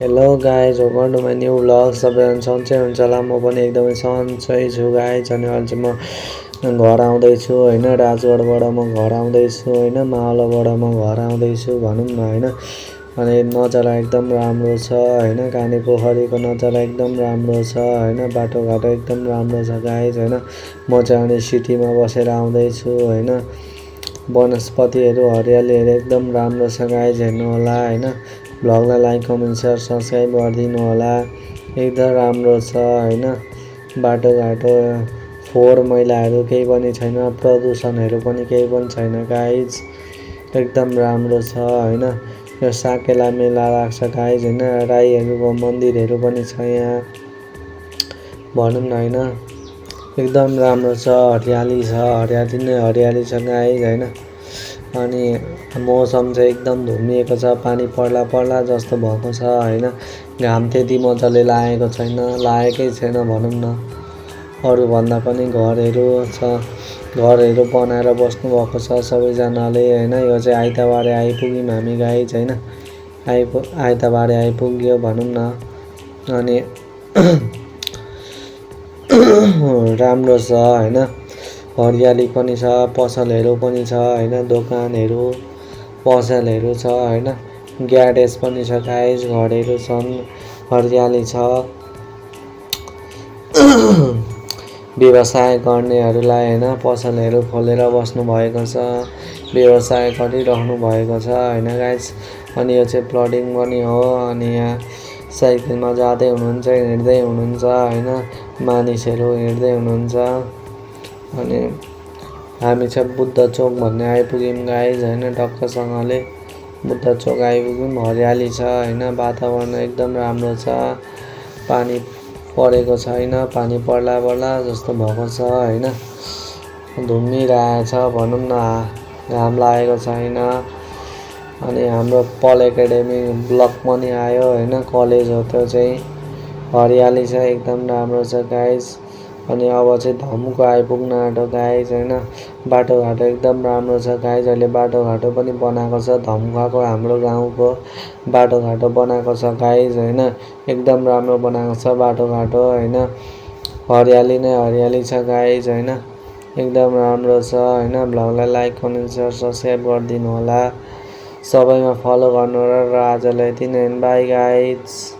Hello guys, welcome to my new vlog. सबैजना सन्चै हुन्छ होला। म पनि एकदमै सन्चै छु गाइज। अनि अहिले चाहिँ म घर आउँदैछु होइन, राजगढबाट म घर आउँदैछु होइन, मावलाबाट म घर आउँदैछु भनौँ न होइन। अनि नजारा एकदम राम्रो छ होइन, काने पोखरीको नजारा एकदम राम्रो छ होइन, बाटोघाटो एकदम राम्रो छ गाइज होइन। म चाहिँ अनि सिटीमा बसेर आउँदैछु होइन। वनस्पतिहरू हरियालीहरू एकदम राम्रो छ गाइज, हेर्नु होला होइन। भ्लगलाई लाइक कमेन्ट सेयर सब्सक्राइब गरिदिनु होला। एकदम राम्रो छ होइन। बाटोघाटो फोहोर मैलाहरू केही पनि छैन, प्रदूषणहरू पनि केही पनि छैन गाइज, एकदम राम्रो छ होइन। यो साकेला मेला लाग्छ गाइज होइन, राईहरूको मन्दिरहरू पनि छ यहाँ भनौँ न होइन। एकदम राम्रो छ, हरियाली छ, हरियाली नै हरियाली छ गाइज होइन। अनि मौसम चाहिँ एकदम धुम्मिएको छ, पानी पर्ला पर्ला जस्तो भएको छ होइन। घाम त्यति मजाले लागेको छैन, लागेकै छैन भनौँ न। अरूभन्दा पनि घरहरू छ, घरहरू बनाएर बस्नुभएको छ सबैजनाले होइन। यो चाहिँ आइतबारे आइपुग्यौँ हामी गाइज होइन, आइतबारे आइपुग्यो भनौँ न। अनि राम्रो छ होइन, हरियाली पनि छ, पसलहरू पनि छ होइन, दोकानहरू पसलहरू छ होइन, ग्यारेज पनि छ गाइज, घरहरू छन्, हरियाली छ। व्यवसाय गर्नेहरूलाई होइन, पसलहरू खोलेर बस्नुभएको छ, व्यवसाय गरिरहनु भएको छ होइन गाइज। अनि यो चाहिँ प्लटिङ पनि हो। अनि यहाँ साइकलमा जाँदै हुनुहुन्छ, हिँड्दै हुनुहुन्छ होइन, मानिसहरू हिँड्दै हुनुहुन्छ। अनि हामी चाहिँ बुद्ध चोक भन्ने आइपुग्यौँ गाइज होइन, टक्कसँगले बुद्ध चोक आइपुग्यौँ। हरियाली छ होइन, वातावरण एकदम राम्रो छ, पानी परेको छैन, पानी पर्ला पर्ला जस्तो भएको छ होइन, धुम्मिरहेछ भनौँ न, घाम लागेको छैन। अनि हाम्रो पल एकाडेमी ब्लक पनि आयो होइन, कलेज हो त्यो चाहिँ, हरियाली छ, एकदम राम्रो छ गाइज। अनि अब चाहिँ धमुको आइपुग्न आँट्यो गाइज होइन, बाटोघाटो एकदम राम्रो छ गाइज। अहिले बाटोघाटो पनि बनाएको छ, धमुकाको हाम्रो गाउँको बाटोघाटो बनाएको छ गाइज होइन, एकदम राम्रो बनाएको छ बाटोघाटो होइन। हरियाली नै हरियाली छ गाइज होइन, एकदम राम्रो छ होइन। भ्लगलाई लाइक कमेन्ट सेयर सब्सक्राइब गरिदिनु होला, सबैमा फलो गर्नु र आजलाई यति नै, बाई गाइज।